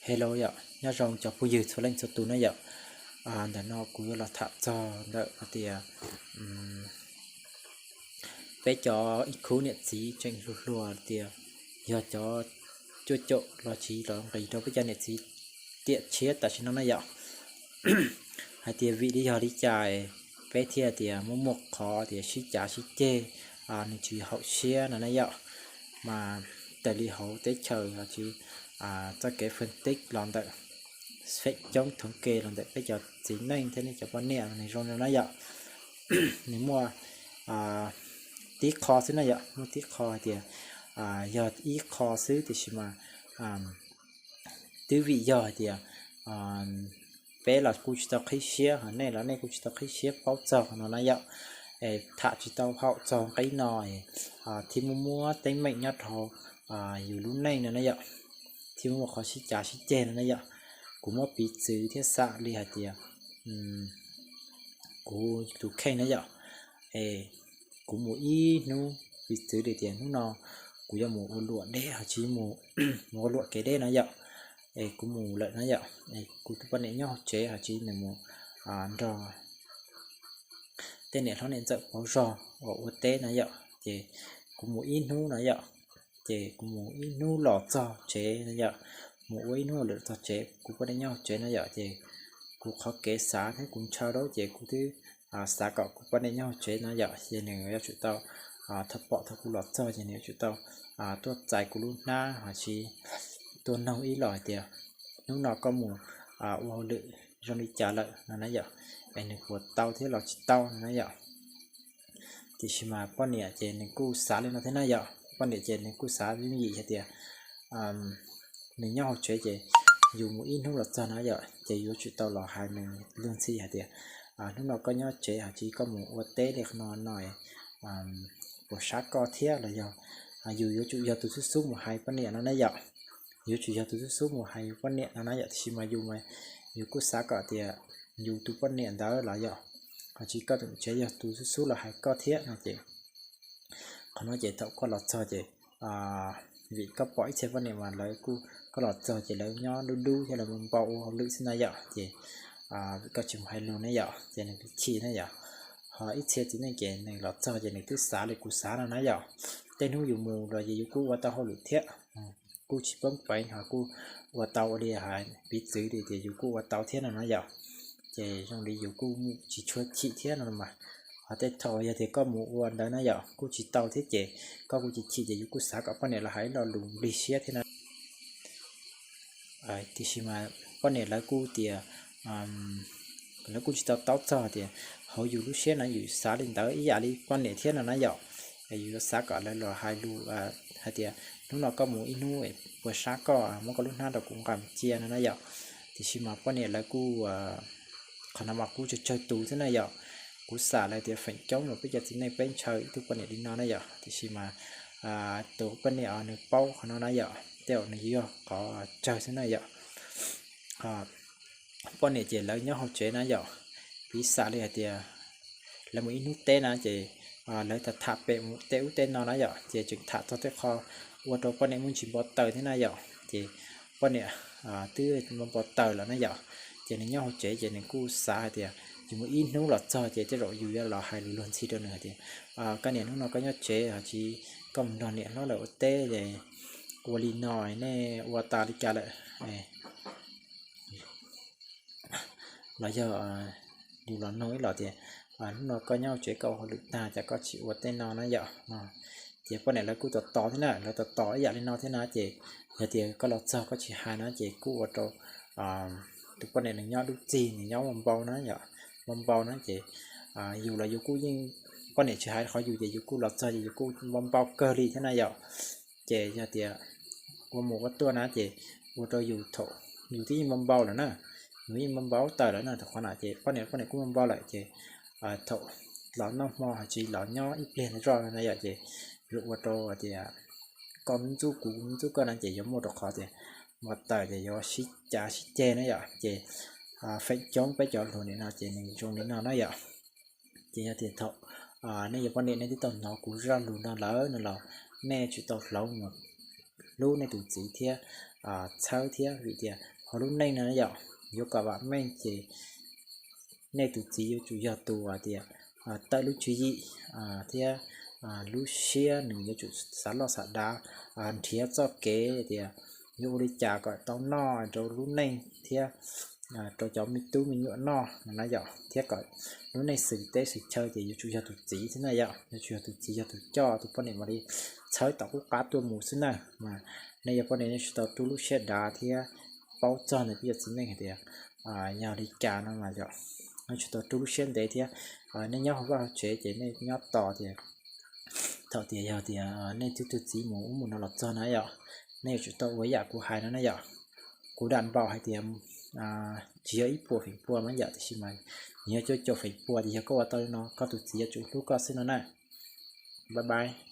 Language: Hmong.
Hello yom, nyob zoo cov phooj ywg txhua leej txhua tus na yom. Ntawm no kuv yuav los tham txog ntawm hais tias peb cov ib khub niam txiv tseem hluas hluas tias yog cov cuaj caum los tsiv los nqis rau peb cov niam txiv tiam tshiab tam sim no na yom. Hais tias vim li yog li cas peb thiaj tias muaj muaj qhov tias sib cav sib ceg, nws tsis haum siab no na yom. Mas raws li hauv teb chaws los sis txoj kev phân tích los ntawm feem coob thoob ke los ntawm peb cov txiv neej thiab nej cov poj niam nws zoo no na yom. Nws muaj tib qho xwb na yom, muaj tib qho hais tias yog ib qho xwb tiam sis mas twb vim yog hais tias peb los kuj tsis tau qhib siab, ho nej los nej kuj tsis tau qhib siab paub txog qhov no na yom. Es tham tsis tau haum txog nqi no, thiab muaj muaj teeb meem nyob rau yus lub neej no na yom, thiab muaj qhov sib cav sib ceg no na yom. Kuv muab piv txwv thiab xam li hais tias kuv tus kheej na yom, es kuv mus ib hnub, piv txwv li tias hnub no kuv yuav mus ua luam deb ho tsis mus, mus ua luam kev deb na yom. Es kuv mus lawm na yom, es kuv tus poj niam nyob hauv tsev ho tsis nws mus nrog tej niam hlob niam ntxawm pauv zog uas ua teb na yom. Ces kuv mus ib hnub na yom, ces kuv mus ib hnub los txog tsev na yom, mus ua ib hnub lawm txog tsev, kuv poj niam nyob hauv tsev na yom. Ces kuv qhov kev xav thiab kuv ntshaw rau ces kuv twb xav kom kuv poj niam nyob hauv tsev na yom, ces nws yuav tsum tau thaum pom thaum kuv los txog ces nws yuav tsum tau tuaj txais kuv lub hnab ho tsis tuaj noog ib los hais tias hnub no koj mus ua hauj lwm zoo li cas lawm no na yom, es nws puas tau thiab los tsis tau no na yom. Tiam sis mas poj niam ces nws kuj xav li no thiab na yom, poj niam ces nws kuj xav yooj yim hais tias nws nyob hauv tsev ces yus mus ib hnub los txog na yom, ces yuav tsum tau los hais nws luag ntxhi hais tias hnub no koj nyob tsev ho tsis koj mus ua teb li no no puas sab koj thiab los yog yus yuav tsum yog tus xub xub mus hais poj niam no na yom. Yuav tsum yog tus xub xub mus hais yus poj niam no na yom, tiam sis mas yus mas yus kuj xav kom tias yus tus poj niam ntawd los yom, ho tsis koj tus tsev yog tus xub xub los hais koj thiab no ces qhov no ces thaum koj los txog ces vim koj pom ib txhia poj niam mas lawv kuj, koj los txog ces lawv nyob dub dub thiab lawv mus npau ua hauj lwm xwb na yom, ces vim koj tsis mus hais lus na yom, ces nws chim na yom. Ho ib txhia txiv neej ces nws los txog ces nws twb xav li kuv xav no na yom. Tej hnub yus mus los ces yus kuj ua tau hauj lwm thiab, kuj tsis poob peev ho kuj ua tau ua li hais piv txwv li tias yus kuj ua tau thiab no na yom. Ces zoo li yus kuj mus tsis tshua chim thiab no mas. Ho tej thaum yog tias koj mus ua ntawd na yom kuj tsis tau thiab ces koj kuj chim chim ces yus kuj xav kom poj niam los hais ib lo lus nplig siab thiab na. Tiam sis mas poj niam lawv kuj tias, lawv kuj tsis tau taub txog tias hauv yus lub siab na yus xav li ntawd ib yam li poj niam thiab no na yom. Yus yuav xav kom lawv los hais lus hais tias hnub no koj mus ib hnub puas sab koj muab koj lub hnab rau kuv nqa mus cia no na yom. Tiam sis mas poj niam lawv kuj, qhov no mas kuj tsawg tsawg tus xwb na yom. Kuv xam lawm tias feem coob los peb cov txiv neej peb ntshaw ib tug poj niam li no na yom, tiam sis mas tus poj niam nws paub qhov no na yom, tej zaum nws yog qhov tsawg xwb na yom. Poj niam ces lawv nyob hauv tsev na yom, piv xam li hais tias lawv mus ib hnub teb na ces lawv tham tham pem mus tej ub tej no na yom, ces tseem tham txog tej qho ua rau poj niam muaj ntsis npau taws thiab na yom. Ces poj niam twb npau npau taws lawm na yom, ces nws nyob hauv tsev ces nws kuj xav hais tias yus mus ib hnub los txog ces tej zaum yus yuav los hais lus luag ntxhi rau nws hais tias koj niam, hnub no koj nyob tsev ho tsis koj mus nrog niam hlob lawv ua teb es ua li no nej ua tas li cas lawm? Los yog yus los noog ib los tias hnub no koj nyob hauv tsev koj ua hauj lwm tag cas koj tsis ua tej no na yom. Ces poj niam lawv kuj tos tos thiab na, lawv tos tos ib yam li no thiab na ces yog tias koj los txog koj tsis hais no ces kuj ua rau tus poj niam nws nyob dub txig, nws nyob npau npau na yom, npau npau na ces yus los yus kuj yeej, poj niam tsis hais qhov yus ces yus kuj los txog ces yus kuj npau npau kawg li thiab na yom. Ces yog tias ua mus ua tuaj na ces ua rau yus thaum yus twb yeej npau npau lawm na, yus yeej npau npau taws lawm na thaum qhov na ces poj niam, poj niam kuj npau npau lawm ces thaum los noj hmo ho tsis los nyob ib pliag ntawd zoj na yom ces yuav ua rau tias koj ntxub kuv, kuv ntxub koj na ces yuav muaj rau qhov tias npau taws ces yuav sib cav sib ceg na yom. Ces feem coob peb cov hluas nim no ces nws zoo li no na yom. Ces yog tias thaum nej yog poj niam nej twb tau hnov kuv zaj lus no lawm no los nej tsum tau hloov mus hlub nej tus txiv thiab txhawb thiab, vim tias hauv lub neej no yom, yuav kom vam meej ces nej tus txiv yuav tsum yog tus hais tias tawm lub tswv yim thiab lub siab nws yuav tsum xav loj xav dav, nrhiav txoj kev tias yuav ua li cas kom tau noj rau lub neej thiab rau cov me tub me nyuam noj no na yom, thiab kom lub neej xwm teb xwm chaw ces yuav tsum yog tus txiv xwb na yom, yuav tsum yog tus txiv yog tus coj, tus poj niam mam li txhawb tom qub qab tuaj mus xwb na. Mas nej yog poj niam nej tsis tau rub lub siab dav thiab paub txog ntawm peb cov txiv neej hais tias yog li cas no mas yom, nej tsis tau rub lub siab ntev thiab nej nyob hauv vaj hauv tsev ces nej nyob tos tias thaum tias yog tias nej twb tus txiv mus ub mus no los txog na yom, nej yuav tsum tau ua yam kuv hais no na yom. Kuv dam npaum hais tias tsis yog ib puas feem pua mas yom, tiam sis mas yog cuaj caum feem pua ces yog koj ua tau li no koj tus txiv yuav tsum hlub koj xwb no na. Bye bye.